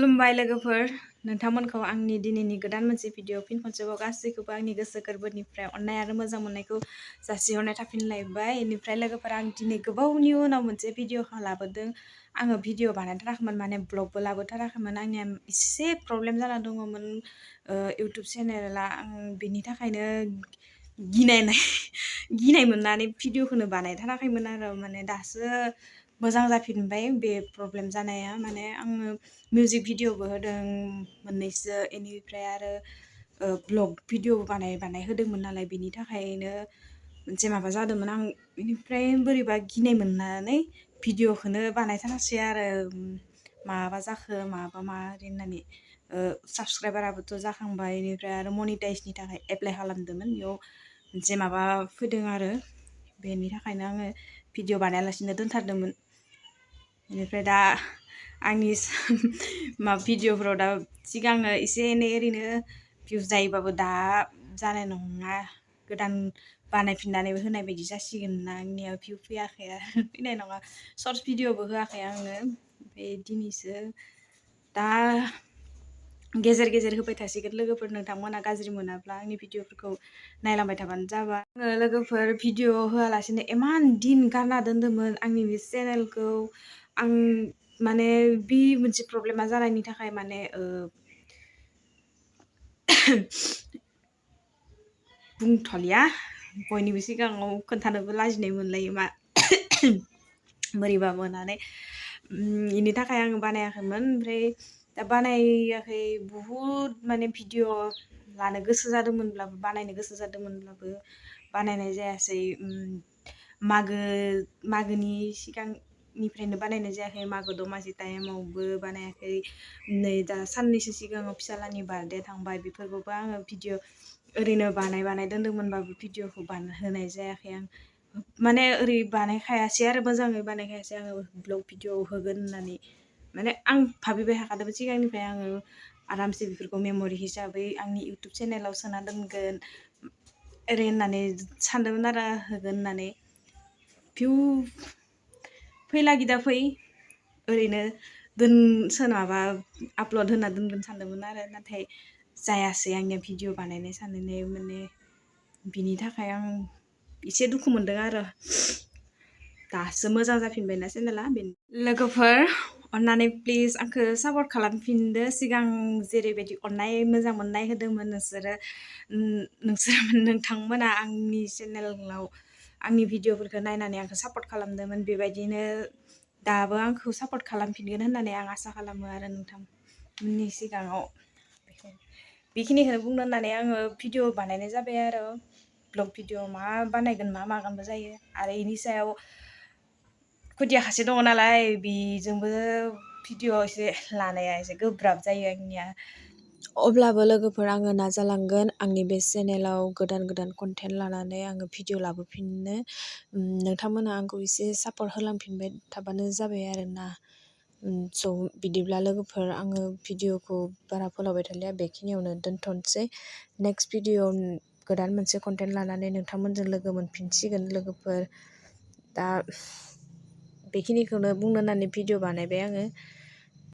खुलुमबाय लोगोफोर नोंथांमोनखौ आंनि दिनैनि गोदान मोनसे भिडिअ फिन खनसेबाव गासैखौबो आंनि गोसो गोरबोनिफ्राय अननाय आरो मोजां मोननायखौ जासिहरनाय थाफिनलायबाय बेनिफ्राय लोगोफोर आं दिनै गोबावनि उनाव मोनसे भिडिअ लाबोदों आङो भिडिअ बानायथाराखैमोन माने ब्लगबो लाबोथाराखैमोन आंनिया एसे प्रब्लेम जाना दङमोन इउटुब चेनेला आं बेनि थाखायनो गिनाय मोननानै भिडिअखौनो बानायथाराखैमोन आरो माने दासो मोजां जाफिनबाय बे प्रब्लेम जानाया माने आङो मिउजिक भिडिअबो होदों मोननैसो बेनिफ्राय आरो ब्लग भिडिअबो बानाय होदोंमोन नालाय बेनि थाखायनो मोनसे माबा जादोंमोन आं बेनिफ्राय बोरैबा गिनाय मोननानै भिडिअखौनो बानायथारासै आरो माबा जाखो माबा माबोरै होननानै साबसक्राइबाराबोथ' जाखांबाय बेनिफ्राय आरो मनिटाइजनि थाखाय एप्लाइ खालामदोंमोन बेयाव मोनसे माबा फैदों आरो बेनि थाखायनो आङो भिडिअ बानायालासिनो दोनथारदोंमोन बेनिफ्राय दा आंनि मा भिडिअफोराव दा सिगाङो एसे एनै ओरैनो भिउस जायोबाबो दा जानाय नङा गोदान बानायफिननानैबो होनाय बायदि जासिगोन ना आंनिया भिउ फैयाखै आरो फैनाय नङा सर्टस भिडिअबो होआखै आङो ओमफ्राय दिनैसो दा गेजेर गेजेर होबाय थासिगोन लोगोफोर नोंथांमोना गाज्रि मोनाब्ला आंनि भिडिअफोरखौ नायलांबाय थाबानो जाबाय आङो लोगोफोर भिडिअ होआलासिनो इमान दिन गारना दोन्दोंमोन आंनि बे चेनेलखौ आं माने बे मोनसे प्रब्लेमा जानायनि थाखाय माने बुंथ'लिया बयनिबो सिगाङाव खोन्थानोबो लाजिनाय मोनलायो मा बोरैबा मोननानै बेनि थाखाय आङो बानायाखैमोन ओमफ्राय दा बानायाखै बुहुद माने भिडिअ लानो गोसो जादोंमोनब्लाबो बानायनो गोसो जादोंमोनब्लाबो बानायनाय जायासै मागोनि सिगांनिफ्रायनो बानायनाय जायाखै मागो दमासि टाइमावबो बानायाखै नै दा साननैसो सिगाङाव फिसालानि बार्थडे थांबाय बेफोरखौबो आङो भिडिअ ओरैनो बानाय दोन्दोंमोनबाबो भिडिअखौ होनाय जायाखै आं माने ओरै बानायखायासै आरो मोजाङै बानायखायासै आङो ब्लग भिडिअ होगोन होननानै माने आं भाबिबाय थाखादोंमोन सिगांनिफ्राय आङो आरामसे बेफोरखौ मेम'रि हिसाबै आंनि इउटुब चेनेलाव सोना दोनगोन ओरै होननानै सानदोंमोन आरो होगोन होननानै भिउ फैलागिदा फै ओरैनो सोरनाबा आपल'ड होना दोनगोन सानदोंमोन आरो नाथाय जायासै आंनिया भिडिअ बानायनाय साननानै माने बिनि थाखाय आं एसे दुखु मोनदों आरो दासो मोजां जाफिनबायना चेनेला लोगोफोर अन्नानै प्लिज आंखौ सापर्ट खालामफिनदो सिगां जेरैबायदि अननाय मोजां मोननाय होदोंमोन नोंथांमोना आंनि चेनेलाव आंनि भिडिअफोरखौ नायनानै आंखौ सापर्ट खालामदोंमोन बेबायदिनो दाबो आंखौ सापर्ट खालामफिनगोन होननानै आं आसा खालामो आरो नोंथांमोननि सिगाङाव बेखिनिखौनो बुंनो होननानै आङो भिडिअ बानायनाय जाबाय आरो ब्लग भिडिअ मा बानायगोन मा मागोनबो जायो आरो बेनि सायाव खुदिया खासे दङ नालाय बेजोंबो भिडिअ एसे लानाया एसे गोब्राब जायो आंनिया अब्लाबो लोगोफोर आङो नाजालांगोन आंनि बे चेनेलाव गोदान कन्टेन्ट लानानै आङो भिडिअ लाबोफिननो नोंथांमोनहा आंखौ एसे सापर्ट होलांफिनबाय थाबानो जाबाय आरोना स' बिदिब्ला लोगोफोर आङो भिडिअखौ बारा फोलावबाय थालिया बेखिनियावनो दोनथ'नोसै नेक्स्ट भिडिअ गोदान मोनसे कन्टेन्ट लानानै नोंथांमोनजों लोगो मोनफिनसिगोन लोगोफोर दा बेखिनिखौनो बुंनो होननानै भिडिअ बानायबाय आङो